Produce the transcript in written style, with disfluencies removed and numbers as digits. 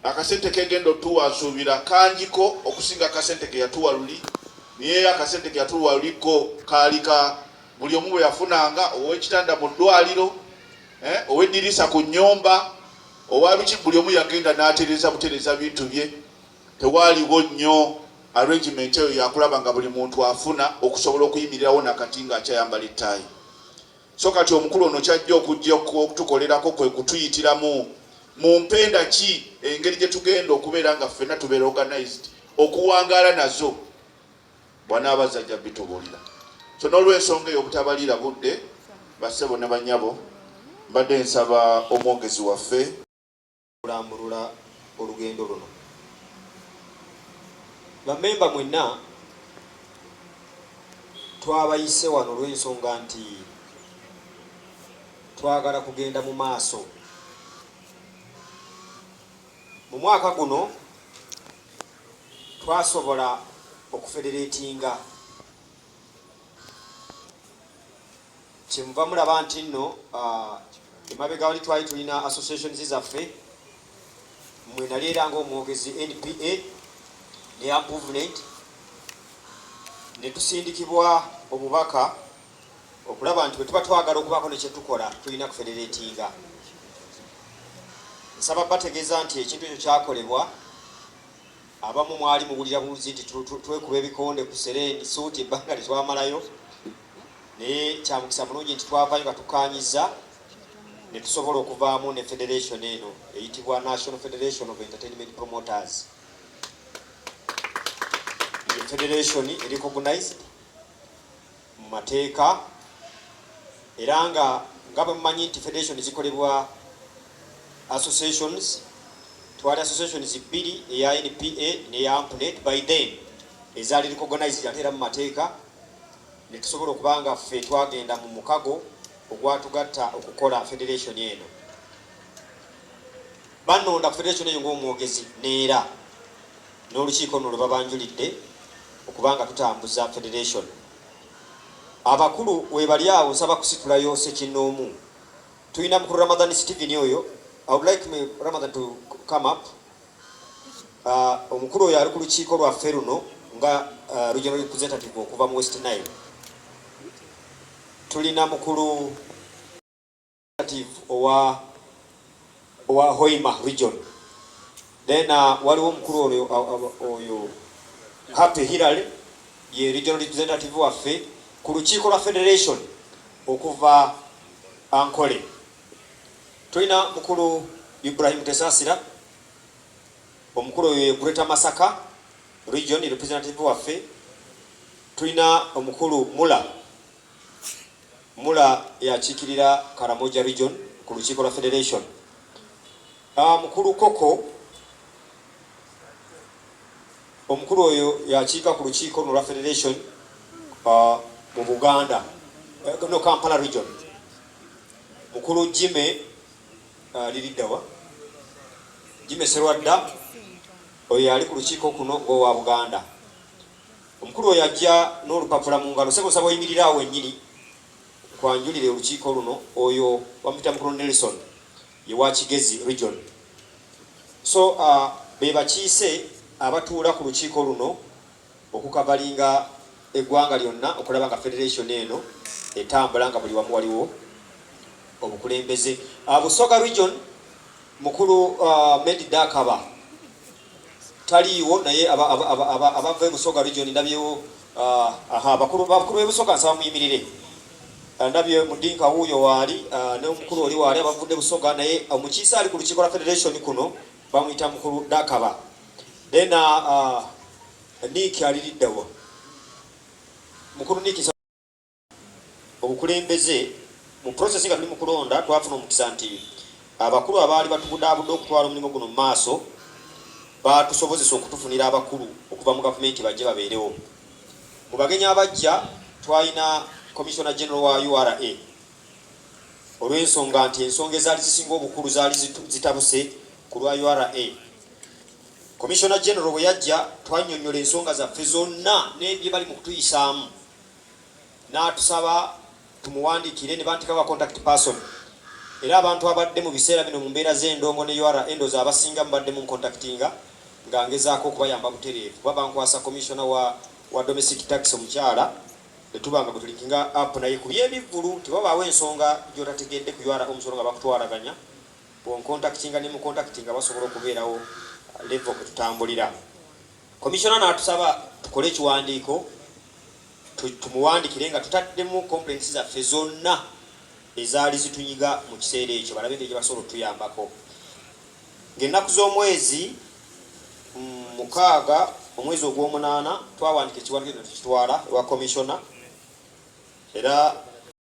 Akasente kegenda otuwa nsuubira kangiko okusinga akasente ke yatuwa luli, naye akasente ke yatuwa luli ko kaali ka buli omu bwe yafunanga, ow'ekitanda mu ddwaliro, ow'eddirisa ku nnyumba, owa biki, buli omu yagenda n'atereeza butereeza bintu bye. Tewaaliwo nnyo arrangement eyo yakulaba nga buli muntu afuna okusobola okuyimirirawo nakati ng'akyayambala ettaayi. So kati omukulu ono kyajja okujja okutukolerako kwe kutuyitiramu mu mpenda ki engeri gye tugenda okubeera nga ffenna tubeera organized okuwangaala nazo bw'anaaba ajja bitubuulira. So n'olw'ensonga eyo obutabaliira budde, bassebo ne bannyabo, mbadde nsaba omwogezi waffe kulambulula olugendo luno. Bammemba mwenna twabayise wano olw'ensonga nti twagala kugenda mu maaso. Mu mwaka guno twasobola okufedereetinga, kyemuva mulaba nti nno emabega wali twali tulina associations zaffe, mwe nali era ng'omwogezi NPA ne Improvement, ne tusindikibwa obubaka okulaba nti bwe tuba twagala okubaako ne kye tukola tulina kufedereetinga. Nsaba bategeeza nti ekintu ekyo kyakolebwa. Abamu mwali muwulira buwulizi nti twekuba ebikonde ku Sereni suuti ebbanga lye twamalayo, naye kya mukisa mulungi nti twavaayo nga tukkaanyizza ne tusobola okuvaamu ne federation eno eyitibwa National Federation of Entertainment Promoters. Ye federation recognized mu mateeka, era nga nga bwe mumanyi nti federation zikolebwa associations. Twali associations bbiri, eya NPA n'eya Ampunet by then ezaali recognized ate era mu mateeka, ne tusobola okuba nga ffe twagenda mu mukago ogwatugatta okukola federation eno. Bannonda ku federation eyo ng'omwogezi neera n'olukiiko luno lwe babanjulidde okuba nga tutambuza federation. Abakulu webali awo, nsaba kusitulayo ssekinnoomu. Tulina mukulu Ramadhan Steven oyo. I would like me Ramadhan to come up. Omukulu oyo ali ku lukiiko lwaffe luno nga regional representative okuva mu West Nile. Tulina mukulu owa Hoima region. Then waliwo omukulu oyo Happy Hilary, ye regional representative waffe ku lukiiko lwa federation okuva Ankole. Tulina mukulu Ibrahim Tesasira, omukulu oyo ye Greater Masaka region representative waffe. Tulina omukulu Mula Mula, yakiikirira Karamoja region ku lukiiko lwa federation. Mukulu Koko, omukulu oyo yakiika ku lukiiko luno lwa federation mu Buganda, no Kampala region. Mukulu Jime liriddawa Jime Serwadda, oyo yali ku lukiiko kuno ng'owa Buganda. Omukulu oyo ajja n'olupapula mu ngalo. Sebo, nsaba oyimirire awo wennyini kwanjulire olukiiko luno. Oyo bamuyita mukulu Nelson, ye wa Kigezi region. So be bakiise abatuula ku lukiiko luno okukavalinga eggwanga lyonna okulaba nga federation eno etambula nga buli wamu waliwo obukulembeze. Busoga region, mukulu Medi Dakaba taliiwo, naye abava e Busoga region ndabyewo. Aha, bakulu b'e Busoga, nsaba muyimirire. Ndabye Mudinka wuuyo waali, n'omukulu oli waali abavudde Busoga, naye omukiise ali ku lukiiko lwa federation kuno bamuyita mukulu Dakaba. Then Nick aliriddawa? Mukulu Nick. Obukulembeze mu process nga tuli mu kulonda, twafuna omukisa nti abakulu abaali batubudaabuda okutwala omulimu guno mu maaso batusobozesa okutufunira abakulu okuva mu gavumenti bajje babeerewo. Mu bagenyi abajja twalina Commissioner General wa URA, olw'ensonga nti ensonga ezaali zisinga obukulu zaali zitabuse ku lwa URA. Commissioner General bwe yajja, twannyonnyola ensonga zaffe zonna ne bye bali mu kutuyisaamu, n'atusaba tumuwandiikire ne bantikaba contact person. Era abantu abadde mu biseera bino mu mbeera z'endongo ne ura endoza abasinga mubadde muncontactinga nga ngezaako okubayamba butereevu, kuba bankwasa commissioner wa domestic tax omukyala netuba nga gwetulinkinga up naye ku byebivvulu. Tewabaawo ensonga gy'otategedde ku ura omusolo nga bakutwalaganya, bwoncontactinga ne mucontactinga basobola okubeerawo level kwe tutambulira. Commissioner n'atusaba tukole ekiwandiiko, tumuwandikire nga tutaddemu complaints zaffe zonna ezaali zitunyiga mu kiseera ekyo, balabe engeri gye basobola otuyambako. Ng'ennaku z'omwezi 6 omwezi ogw'omunaana, twawandika ekiwandiiko ne tukitwala ewa commissioner. Era